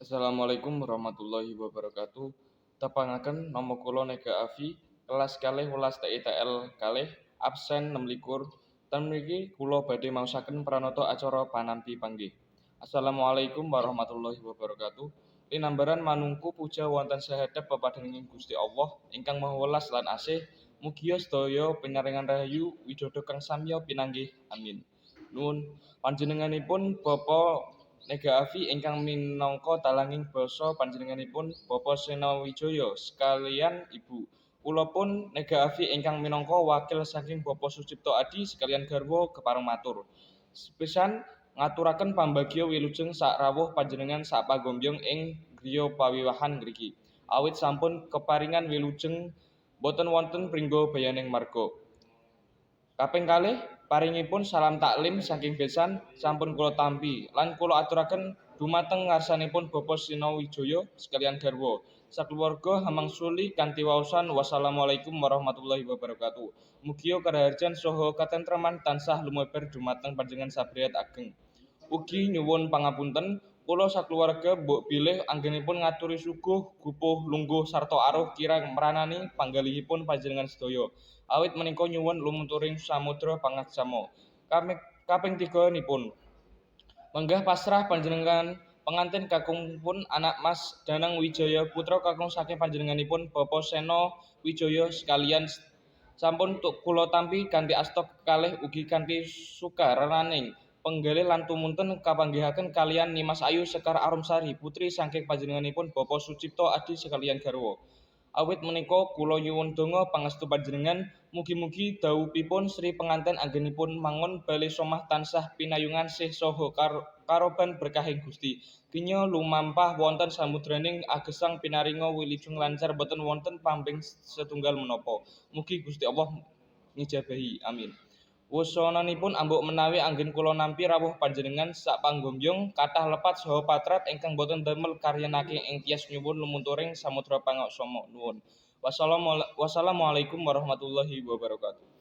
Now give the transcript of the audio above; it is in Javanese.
Assalamualaikum warahmatullahi wabarakatuh. Tepangaken, nama kula Nega Avi, kelas 12 TITL 2, absen 26. Ten mriki kula badhe maosaken pranata acara panampi panggih. Assalamualaikum warahmatullahi wabarakatuh. Linambaran manungku puja wonten sathahep pepadhaning Gusti Allah ingkang Maha Welas lan Asih. Mugia sedaya pinaringan rahayu widodo kang samya pinanggih. Amin. Nuwun. Panjenenganipun Bapak Nega Avi ingkang minangka talanging basa panjenenganipun Bapak Sena Wijaya sekalian Ibu. Kula pun Nega Avi ingkang minangka wakil saking Bapak Sucipto Adi sekalian garwa kepareng matur. Sepisan ngaturaken pambagya wilujeng sak rawuh panjenengan sak pagombyong ing griya pawiwahan ngriki. Awit sampun keparingan wilujeng boten wonten pringga bayaning marga. Kaping kalih, paringipun salam taklim saking besan sampun kula tampi lan kula aturaken dumateng ngarsanipun Bapak Sena Wijaya sekalian garwa. Sakeluarga hamangsuli kanthi waosan wassalamualaikum warahmatullahi wabarakatuh. Mugia karaharjan saha katentreman tansah lumebar dumateng panjenengan sabriyat ageng. Ugi nyuwun pangapunten, kula sakeluarga mbok bilih anggenipun ngaturi suguh, gupuh, lungguh sarta aruh kirang mranani panggalihipun panjenengan sedaya. Awit menika nyuwun lumunturing samudra pangaksama. Kaping tiganipun, menggah pasrah panjenengan pengantin kakungpun anak Mas Danang Wijaya, putra kakung saking panjenenganipun Bapak Sena Wijaya sekalian, sampun kula tampi kanthi asta kekalih ugi kanthi sukarelaning penggalih lan tumunten kapanggihaken kalian Nimas Ayu Sekar Arumsari, putri saking panjenenganipun Bapak Sucipto Adi sekalian garwa. Awit menika kula nyuwun donga pangestu panjenengan, mugi-mugi dhaupipun sri penganten anggenipun mangun bale somah tansah pinayungan sih saha karoban berkahing Gusti. Kenya lumampah wonten samudraning agesang pinaringa wilujeng lancar boten wonten pamping setunggal menapa. Mugi Gusti Allah ngijabahi. Amin. Wusananipun ambok menawi anggen kula nampi rawuh panjenengan sak pangombyong kathah lepat saha patrat ingkang boten damel karyanake ing tias nyuwun lumunturing samudra pangaksama. Nuwun. Wassalamualaikum warahmatullahi wabarakatuh.